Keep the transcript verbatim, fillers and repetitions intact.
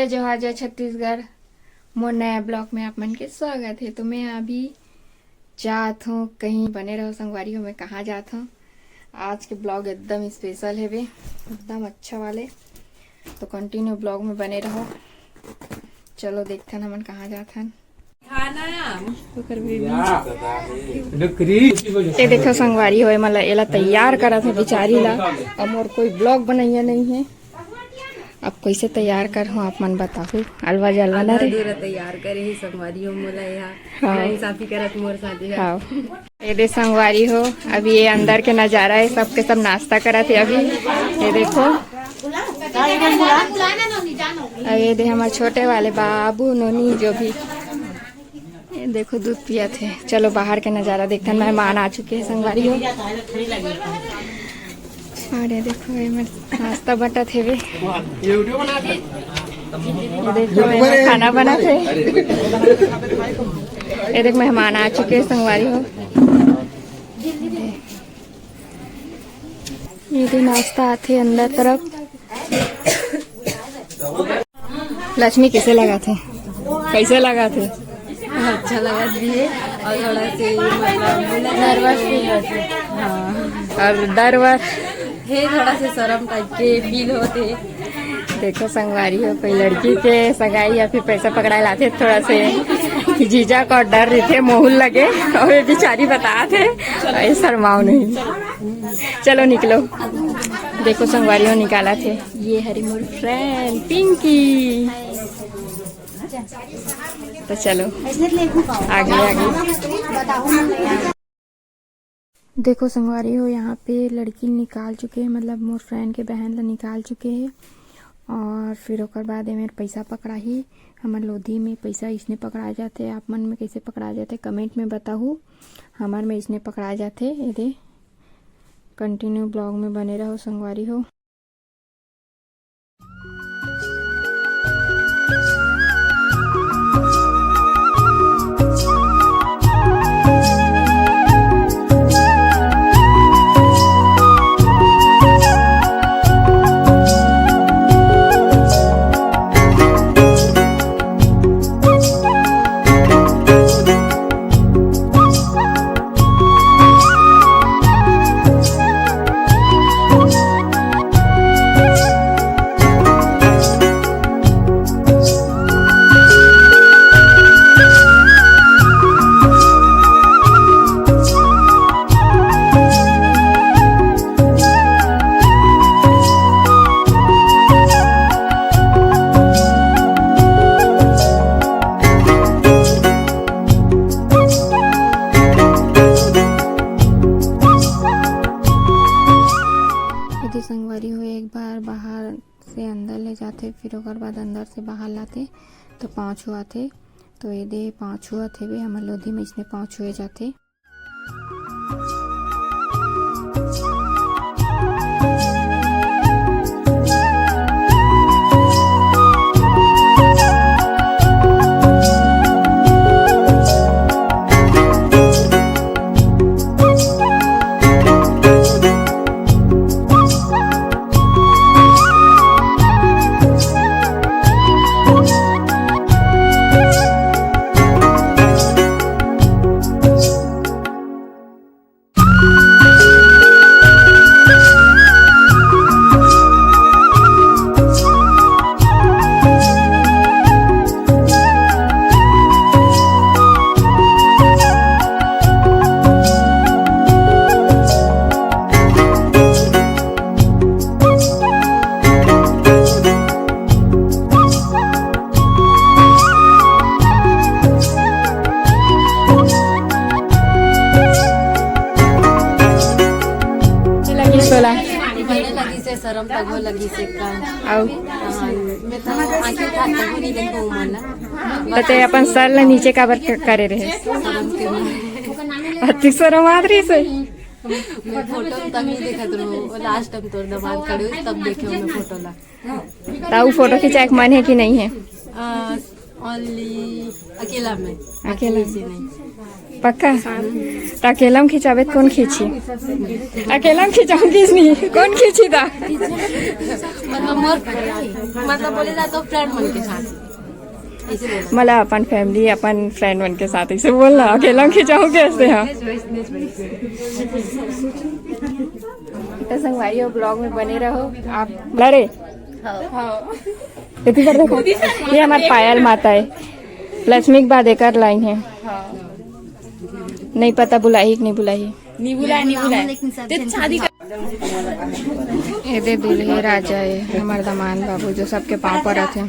जय जोहार, जय छत्तीसगढ़। मोर नया ब्लॉग में आप मन के स्वागत है। तो मैं अभी जात हूँ कहीं, बने रहो संगवारी हो, मैं कहाँ जात हूँ। आज के ब्लॉग एकदम स्पेशल हेवे, एकदम अच्छा वाले, तो कंटिन्यू ब्लॉग में बने रहो। चलो देखथन हमन कहाँ जात हन। खाना ओकर बेबी। ये देखो संगवारी हो, एमन ला, एला तैयार करत हे बिचारी ला। अब मोर कोई ब्लॉग बनैया नहीं है, अब कैसे तैयार कर हो आप मन बताहू। अलवा जलवा ना आधा रे। अधूरा तैयार करे ही संगवारी हो मोला यहाँ। हाँ। नाइंसाफी करत मोर साथ यहाँ। हाँ। ये दे संगवारी हो, अभी ये अंदर के नजारा है, सबके सब नाश्ता करत है अभी। ये देखो, अब ये दे हमारे छोटे वाले बाबू नोनी जो भी, ये देखो दूध पियत है। चलो बाहर के नजारा देखथन, मेहमान आ चुके हैं संगवारी हो। अरे देखो, ये मेर नाश्ता बंटत हेवे। ये देखो, ये मेर खाना बनत हे। ये देख, मेहमान आ चुके हैं संगवारी हो। ये दे नाश्ता आथे अंदर तरफ। लक्ष्मी, कैसे लगा थे? कैसे लगा थे? अच्छा लगा दिए और थोड़ा से मतलब नर्वस फील होते। हाँ। और डर वर? हे, थोड़ा से शर्म टाइप के फील होते। देखो संगवारी हो, कोई लड़की के सगाई या फिर पैसा पकड़ाए लाथे, थोड़ा से जीजा का डर रहिथे, मोहुल लगे, और ये बिचारी बतात हे, ये शर्माओ नहीं। चलो निकलो। देखो संगवारी हो निकालथे, ये हरी मोर फ्रेंड पिंकी। तो चलो आगे आगे। देखो संगवारी हो, यहाँ पे लड़की निकाल चुके हैं, मतलब मोर फ्रेंड के बहन ला निकाल चुके हैं। और फिर ओकर बाद एमेर पैसा पकड़ाही। हमर लोधी में पैसा इसने पकड़ा जाथे, आप मन में कैसे पकड़ा जाथे कमेंट में बताहू। हमर में इसने पकड़ा जाथे। ये दे कंटिन्यू ब्लॉग में बने रहो संगवारी हो। यदि संगवारी हो एक बार बाहर से अंदर ले जाथे, फिर ओकर बाद अंदर से बाहर लाथे, तो पाँव छुआथे। तो ये दे पाँव छुआथे बे, हमर लोधी में इसने पाँव छुए जाथे। लगिस तोला? बने लगिस हे, शरम तको लगिस हे का। अउ? हाँ, मैं तो आँखी उठा के भी नहीं देखूँ मन ला। त ते अपन सर ला नीचे काबर क-, करे रहे? शरम के मारे। अति शरम आत रहिस हे। मैं फोटो तभी देखत रहूँ, वो लास्ट टाइम तोर दमाद खड़े हुई, तब देखे हूँ मैं फोटो ला। त उ फोटो खिंचाए के मन हे कि नहीं हे? आ, ओनली अकेला में, अकेला बाकी में। से नहीं। पक्का? त अकेला म खिंचाबे त कोन खींची? अकेला म खिंचाहूं किस नहीं, कोन खींची ता? मतलब मोर, मतलब बोले जाए तो फ्रेंड मन के साथ। मतलब अपन फैमिली, अपन फ्रेंड मन के साथ ऐसे बोलना, अकेला म खिंचाहूं कैसे? हाँ, तो संगवारी हो, ब्लॉग में बने रहो आप। अरे, इधर देखो, ये हमार पायल माता है, लक्ष्मी के बाद एकर लाइन है। नहीं पता बुलाही कि नहीं बुलाही। नहीं बुलाए, नहीं बुलाए। ते शादी कर एदे दुल्हे राजा है, हमार दमान बाबू, जो सबके पाँव परत है।